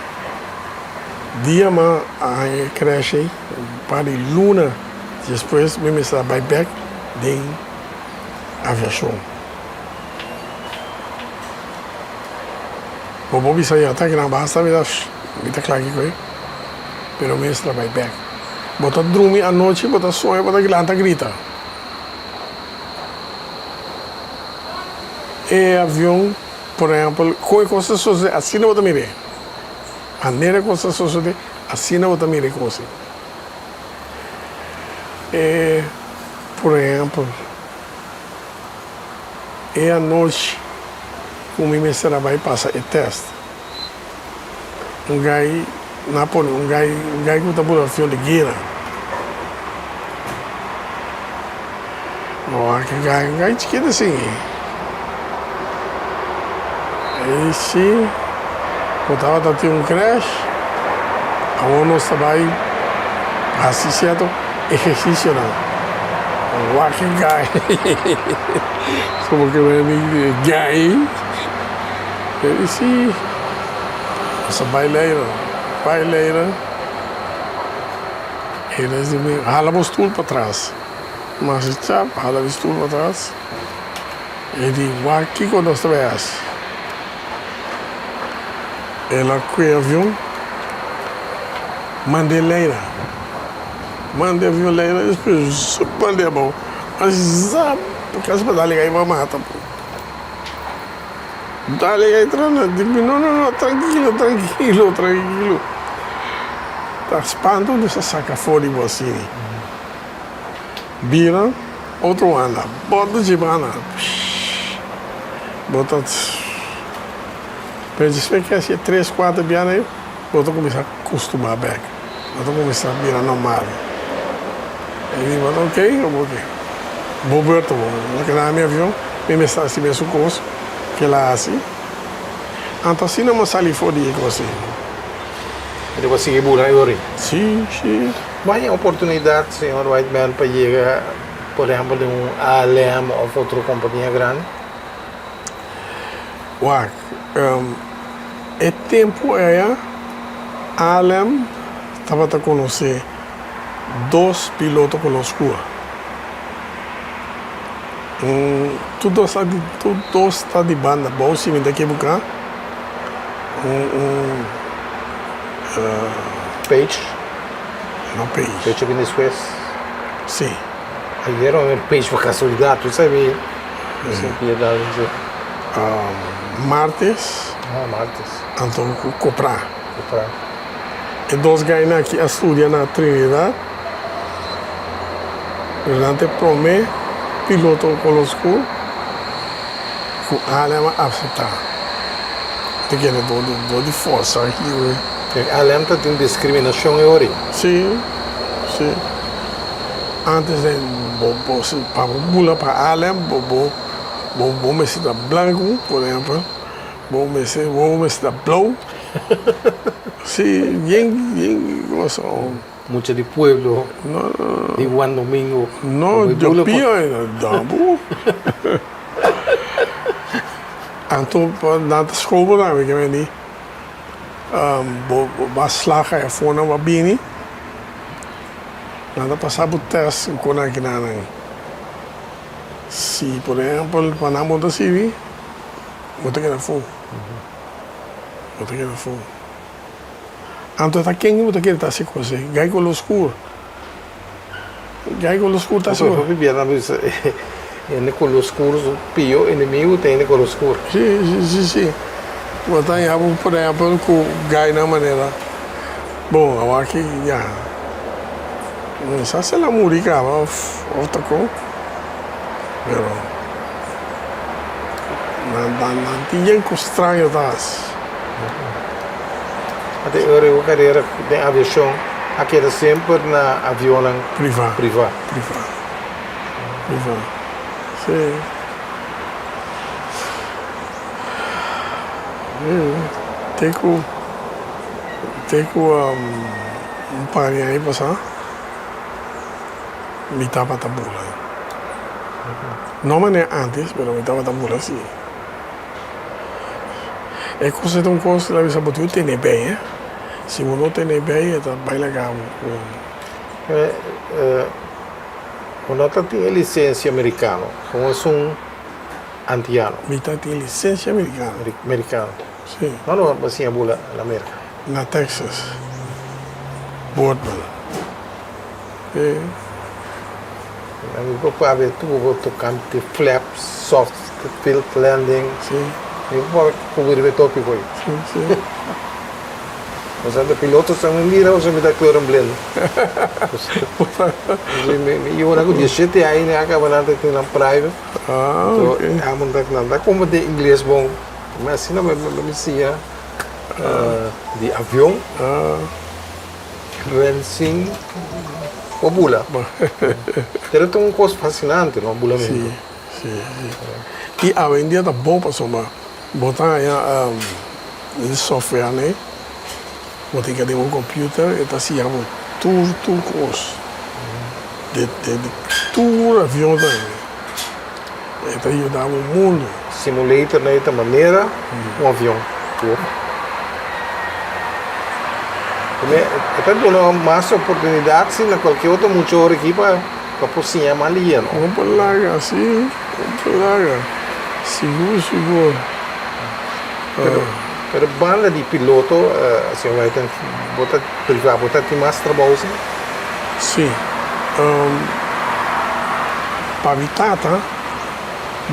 Speaker 4: Dia mi a haña e crash ei, un par di luna despues mi mester a bai bek den aviashon. Bo por bisa ya ta gran basta mi ta mi ta kla kiko ei, pero mi mester a bai bek. Bo ta drumi anochi, bo ta soña, bo ta lanta grita. E avion, por ehempel, kon e kos ta sosode, asina bo ta mir'é. Manera kos ta sosode, asina bo ta mira e kos ei. E, por ehempel, e anochi ku mi mester a bai pasa e tèst, un gai nan a pone un gai, un gai ku ta bula avion di guera. Bo wak e gai, un gai chikitu asin. Ei si, bo tabata tin un crash, awor nos ta bai hasi cierto ehercicionan. Bo wak e gai, como ke mi gai. Ei si, nos a bai leira, bai leira. E ta di mi, hala bo stoel patras. Mas e chap hala mi stoel patras. E di, wak kiko nos ta bai hasi? El a kue avion, mand'é leira. Mand'é avion leira, despues zup mand'é abou. Mas zap, kasi pa dal e gai pa mata. Dale gai trana, di mi, no, no, no, trankilo, trankilo, trankilo. Ta spantu nos a saka for di bo asina. Bira otro banda, bota dje banda, psh, bo ta, pero despues ke hasi e tres, kuater biaha ei, bo ta kuminsá kustumá bèk, bo ta kuminsá bira normal. E di bo ta ok, bo ok. Bo beurt bo, bo keda na mi avion, mi mester hasi mesun kos ku el a hasi. Anto asina mi a sali for di e kos ei.
Speaker 3: E bo a sigui bula e ora ei?
Speaker 4: Si, si.
Speaker 3: Bo haña oportunidat, señor Whiteman, pa yega, por ehempel, den un ALM òf otro kompania grandi?
Speaker 4: Wak, e tempu ei ALM tabata konosé dos piloto ku nos kua. Tur dos ta di tur dos ta di banda bou si mi ta ekiboká un un
Speaker 3: Page.
Speaker 4: No page.
Speaker 3: Page a bini despues.
Speaker 4: Si.
Speaker 3: Ayer a wer page pa kasualidat tu sabi
Speaker 4: Martes.
Speaker 3: Ah martes.
Speaker 4: Anto ku Kopra.
Speaker 3: Kopra.
Speaker 4: E dos gainan aki a studia na Trinidad. Pero nan ta e prome piloto kolo skur ku ALM a asepta. Ta kere dor di forsa aki we.
Speaker 3: ALM ta tin diskriminashon e ora?
Speaker 4: Si, si. Antes den bo bo pa bo bula pa ALM bo bo bo mester ta blanku por ehempel. Bo mester bo mester ta blou. Si, bien bien cosa.
Speaker 3: Mucha di pueblo di Juan Domingo.
Speaker 4: No, yo pia dabu. Anto nan ta school tambe ke men di bo ba slaga e afonan bo a bini nan ta pasa bo test ku nan kinanan. Si por ehempel pa nan bo ta sirbi bo ta keda afo bo ta keda afo. Anto ta ken bo ta kere ta hasi kos ei? Gai kolo skur. Gai kolo skur ta hasi kos.
Speaker 3: Hopi bia nan bisa hende kolo skur su pio enemigu ta hende kolo skur.
Speaker 4: Si, si, si, si. Bo ta haña bo por ehempel ku gainan manera, bon awaki ya no sa si el a muri kaba of of ta kon, pero nan nan nan tin yen kos straño ta hasi.
Speaker 3: Ate ora e carera den aviacion a keda semper na avionnan
Speaker 4: Priva.
Speaker 3: priva.
Speaker 4: Priva. Priva. Si. Te cu te cu un par di aña pasa mi tabata bula. No manera antes pero mi tabata bula si. E kos ei ta un kos la bisa bo tin ku tene bei eh. Si bo no tene bei e ta bai laga bo ku.
Speaker 3: Bo no ta tin e lisensia merikano, komo esun antiano?
Speaker 4: Mi ta tin lisensia merikano.
Speaker 3: Merikano.
Speaker 4: Si.
Speaker 3: No no bo siña bula na Merka?
Speaker 4: Na Texas, Boardman. Si.
Speaker 3: Mi por papia tur bo tokante flaps, soft field landing.
Speaker 4: Si.
Speaker 3: Mi por papia ku riba e tópiko ei.
Speaker 4: Si, si.
Speaker 3: Osea de piloto sa mi mira osea mi ta kleuren blind. Mi yu ku diesshete aña a kaba nan ta tin nan private.
Speaker 4: Ah, ok.
Speaker 3: Amo nan ta komprende ingles bon. Mi asina mi siña di avion.
Speaker 4: Ah.
Speaker 3: Ren sin por bula. Pero ta un kos fasinante no, bulamentu.
Speaker 4: Si, si, si. I awendia ta bon pasobra bo ta haña e software nei, bo tin ke den bo computer e ta siña bo tur tur kos di tur avion tambe. E ta yuda bo mundu.
Speaker 3: Simulator nei ta manera un avion. E ta duna mas oportunidat si na kualke otro mucha ora aki pa por siña mas lihe no.
Speaker 4: No por laga si, no por laga. Sigur sigur.
Speaker 3: Pero banda di piloto señor Whiten bo ta priva bo ta tin mas trabou si?
Speaker 4: Si. Pa mi tata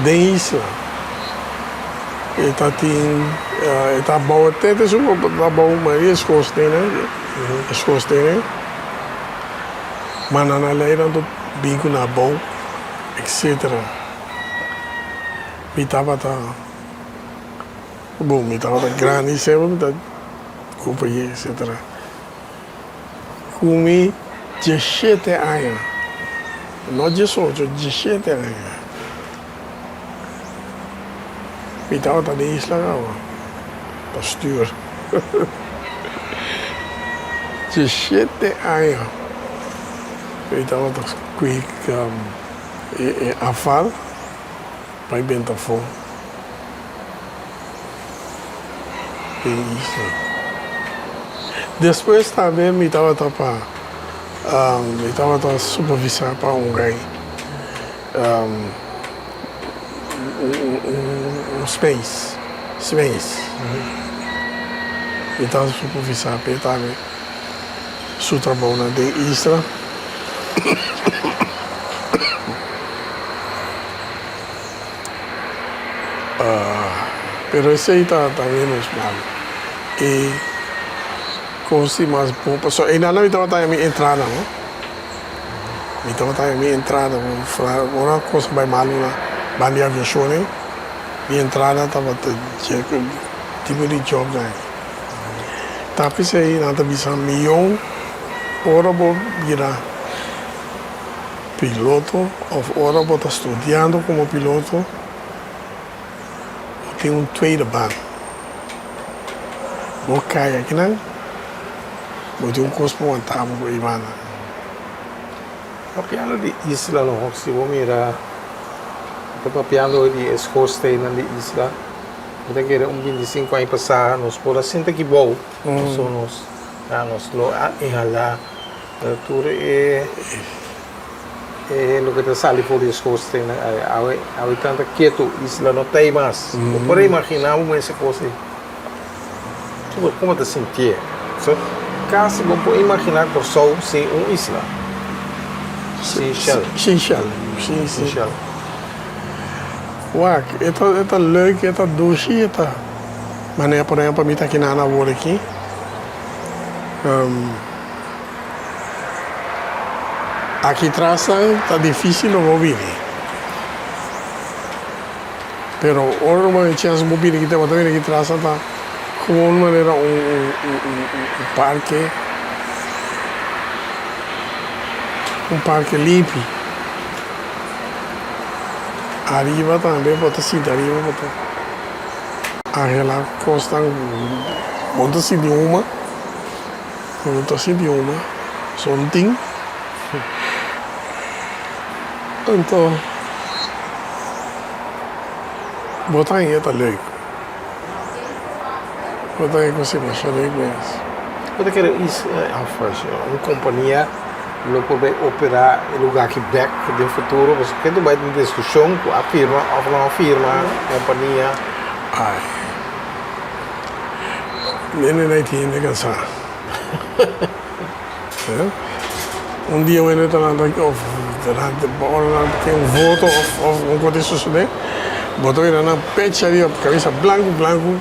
Speaker 4: den isla e ta tin e ta bou tete su ta bou mayoria e skorstenen e skorstenen ma nan a lei nan ta bin ku nan bou etcetera mi tabata bon mi tabata grandi semper mi ta kumpra etcetera. Ku mi dieshete aña, no diesocho, dieshete aña, mi tabata den Isla Caba pa stuur. Dieshete aña mi tabata kue e afal pa e benta afó den isla. Despues tambe mi tabata pa mi tabata supervisá pa un rei. un space, space. Mi ta supervisá p'e tambe su trabounan den Isla. Pero esei ta menos mal. E kos di mas bon pasobra einan mi tabata haña mi entrada no. Mi tabata haña mi entrada ora kos a bai malu na banda di aviashon ei mi entrada tabata dje tipo di jobnan ei. Ta p'esei nan ta bisa miyon ora bo bira piloto of ora bo ta studiando como piloto bo tin un tweede baan. Bo cay akinan bo tin un cos pa wanta bo cu e banda.
Speaker 3: Papiando di isla no, si bo mira bo ta papiando di e schoorsteennan di isla, mi ta kere un bintisinco aña pasa nos por a sinta aki bou, pasobra nos nos lo a inhala. Tur e e loke ta sali for di e schoorstenen awe awe tanta ketu isla no ta ei mas. Bo por imagina bo mes e kos ei. Kiko komo ta sintié? So kasi bo por imagina Kòrsou sin un isla. Sin Shell.
Speaker 4: Sin Shell.
Speaker 3: Sin Shell.
Speaker 4: Wak, e ta e ta leuk, e ta dushi, e ta manera por ehempel mi ta kinan awor aki. Aki tras nan ta dificil lo bo bini. Pero ora bo haña chance bo bini aki bo ta bini aki tras nan ta como un manera un un parke un parke limpi. Ariba tambe bo ta sinti ariba bo ta arregla cosnan bo ta sinti huma. No ta sinti huma, son tin. Anto bo ta haña ta leuk. Bo ta haña ku masha leuk mes.
Speaker 3: Bo ta kere un kompania lo por bai operá e lugá aki bèk den futuro? Pasobra ke ta bai tin diskushon ku a firma òf no a firma kompania.
Speaker 4: Ai. Nene na tin hende cansá. Un dia wende ta lanta of ora nan tin un voto of un cosa ta sucede, bo ta mira nan pecha riba cabeza blanco blanco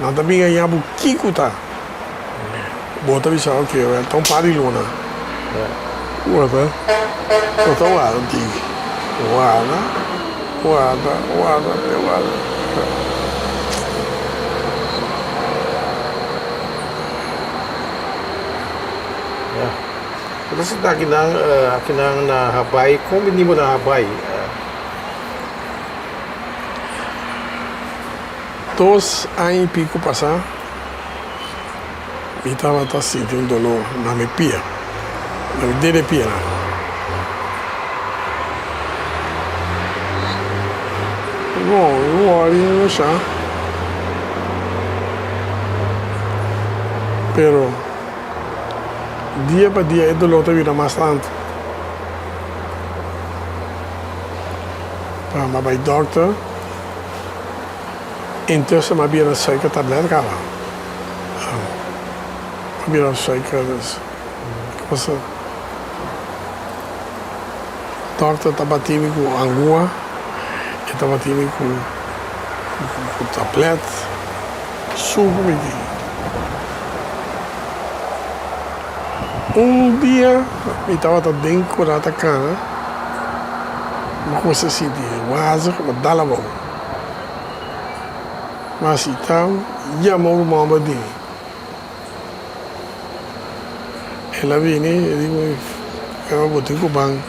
Speaker 4: nan ta bin haña bo kico ta. Bo ta bisa ok well ta un par di luna. Bo ta warda un tiki. Warda, warda, warda te warda.
Speaker 3: Ya. Entonces ta akinan, akinan na Habai, kon bini bo na Habai?
Speaker 4: Dos aña y pico pasá mi tabata sinti un dolor na mi pia, na mi dede pianan. Bon, mi wòri no sa, pero dia pa dia e dolor ta bira mas tantu. Pa mi a bai dòkter. Intussen m'a bira suikertablet kaba. M'a bira suiker dus. Cosa. Dokter ta bati mi ku angua, e ta bati mi ku ku tablet, suku mi tin. Un dia mi tabata den kura ta kana, mi kuminsa sinti wazig, mi a dal abou. Mas i ta yama un ruman pa di mi. El a bini, e di mi, Eva bo tin ku ban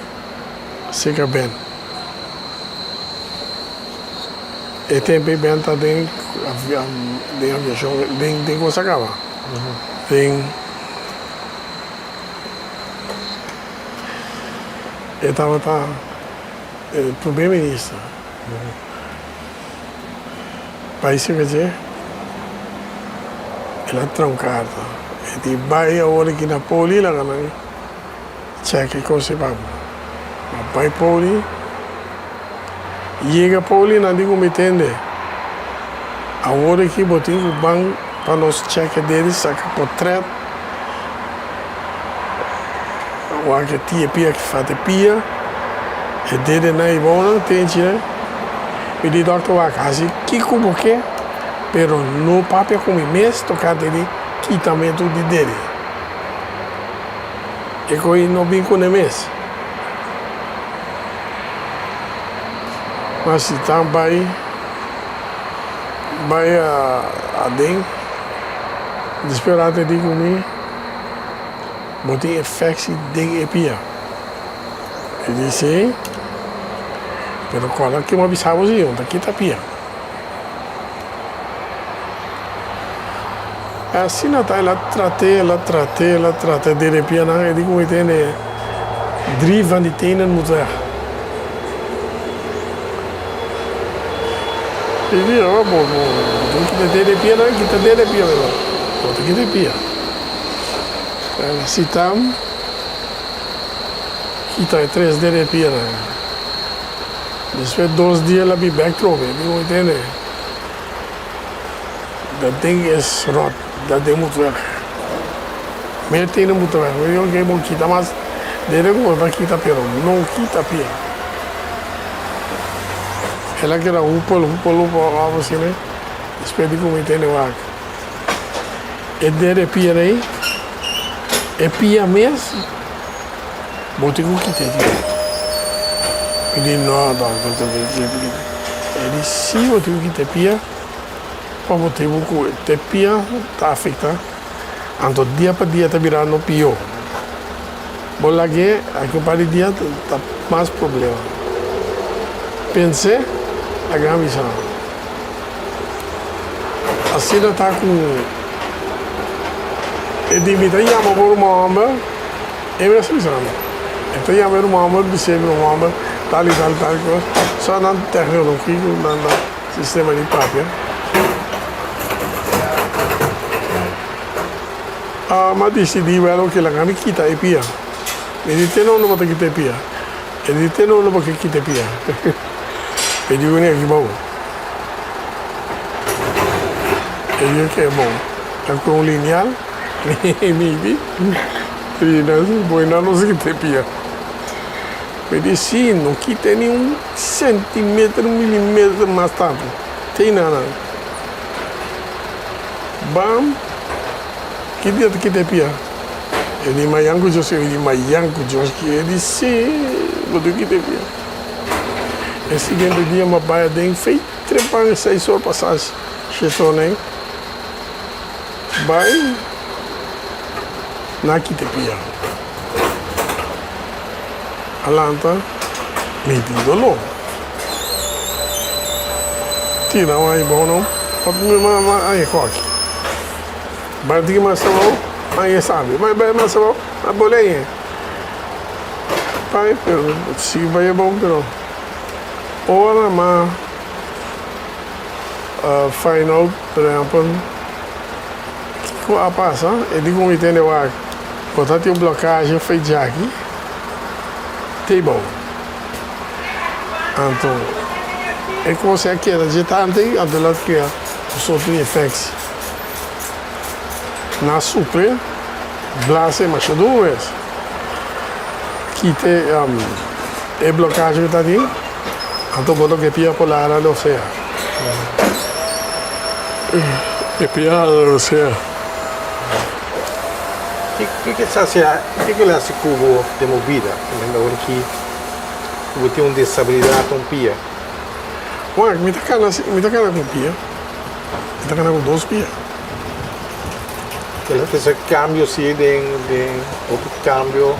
Speaker 4: serka Ben. E tempu ei Ben ta den den aviashon, den den kos a kaba, den e tabata e prome minister. Bai serka dje, el a traha un karta. E di, Bai awor aki na poli laga nan chèk e kos ei pa bo. Bo bai poli, Yega Pauli nan di ku mi tende, Awor aki bo tin ku ban pa nos chèk e dede saka potrèt, wak e tia pia ki fata e pia, e dedenan i bounan tenchi nan. Mi di dòkter wak hasi kiko bo ke, pero no papia ku mi mes tokante di kitamentu di dede. E ko'i no bin kuné mes. Ma si tan bai bai aden, despues rato e di ku mi, Bo tin infectie den e pia. E di si, pero kòrda ke bo a bisa bo si, bo ta kita pia. Asina ta el a trat'é, el a trat'é, el a trat'é den e pianan, e di ku mi tene drie van die tenen moet weg. E di, oh, bo, bo, bo tin kita den e pianan, kita den e pia, mi bo ta kita e pia. El a sitam, kita e tres den e pianan. Despues dos dia el a bin bek trobe, e di ku mi tene. Dat ding is rot, dat ding moet weg. Meer tenen moeten weg. Mi di oke, bo kita mas dede ku bo ta kita pero no kita pia. El a keda hupel, hupel, hupel òf asina, despues di ku mi tene wak. E dede pia ei, e pia mes bo tin ku kita e dia. Mi di no dòkter, e di si bo tin ku kita e pia. Pa motibu ku te pia ta afektá, anto dia pa dia ta birando pió. Bo lag'é aki un par di dia ta mas problema. Pens'é, laga mi bisa. Asina ta ku e di mi ta yama bo ruman hòmber, e mes a bisa mi. E ta yama e ruman hòmber, bis'é mi ruman hòmber tal i tal i tal kos. So nan tèknologia ku nan ta. Sistema di papia. A m'a disidí wèl oke laga mi kita e pia. Mi di te no no bo ta kita e pia. E di te no no bo ke kita e pia. E di wini aki bou. E di oke bon. Ta ku un linial mi midi. E di nan bo e nan no sa kita e pia. Mi di si no kita ni un centimeter, un milimeter mas tantu. Te nana. Bam, ki dia ta kita e pia? E di mayan ku Dios kier. Mi di mayan ku Dios kier. E di si, bo tin kita e pia. E siguiente dia mi a bai aden fei trepan seis or pasá shetona ei. Bai na kita e pia. A lanta mi tin doló. Tira un ai bou no pa mi mama ai hoki. Bai di mas abou ai e sabi. Bai bai mas abou a bolei. Bai pero si bai abou pero ora ma find out por ehempel kiko a pasa e di ku mi tende wak. Bo ta tin un blokage fei djaki te bou. Anto e kos a keda dje tantu ei, anto el a kria un sorto di infectie. Na supre blase masha duru mes. Kita e blokage ku ta tin, anto bo ta ke pia por lara lo sea. E pia hala lo sea.
Speaker 3: Kiko sa hasi, kiko lo hasi ku bo den bo bida? Por ehempel, ora ki bo tin un desabilidat un pia.
Speaker 4: Wak, mi ta kana, mi ta kana ku un pia. Mi ta kana ku dos pia.
Speaker 3: Kila ta hasi kambio si den, den hopi kambio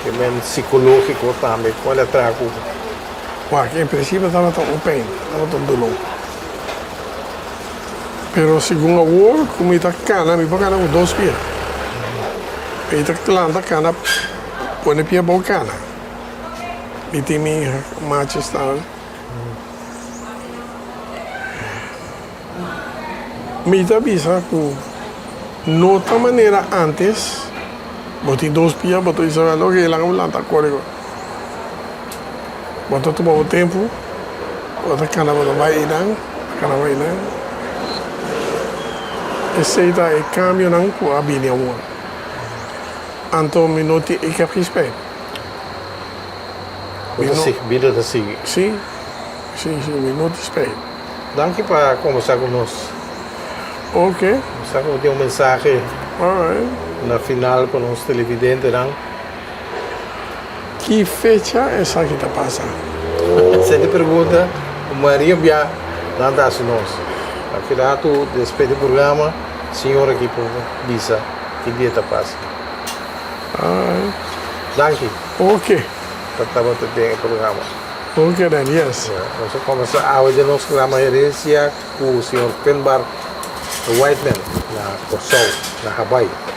Speaker 3: ke men sikologiko tambe ku a traha ku bo?
Speaker 4: Wak, en prinsipio tabata un pèn, tabata un doló. Pero segun awor ku mi ta kana, mi por kana ku dos pia. Mi ta lanta kana, pone pia abou kana. Mi tin mi maches tambe. Mi ta bisa ku no ta manera antes, bo tin dos pia, bo ta bisa, oke, laga mi lanta kore. Bo ta tuma bo tempu. Bo ta kana bo ta bai einan, kana bai einan. Esei ta e kambionan ku a bini awor. Anto mi no tin, ik heb geen spijt.
Speaker 3: Bo ta sigui, bida ta sigui.
Speaker 4: Si, si, si, mi no tin spijt.
Speaker 3: Danki pa kombersá ku nos.
Speaker 4: Ok.
Speaker 3: Mi sa ku bo tin un mensahe
Speaker 4: Alright.
Speaker 3: na final pa nos televidentenan.
Speaker 4: Ki fecha esaki ta pasa?
Speaker 3: Esei ta e pregunta ku mayoria bia nan ta hasi nos. Aki ratu despues di programa, señor aki por bisa ki dia ta pasa. Danki.
Speaker 4: Ok.
Speaker 3: Pa tabata den e programa.
Speaker 4: Ok dan, yes.
Speaker 3: Nos a kombersa awe den nos programa Herencia ku señor Finbar Whiteman na Kòrsou, na Hawaii.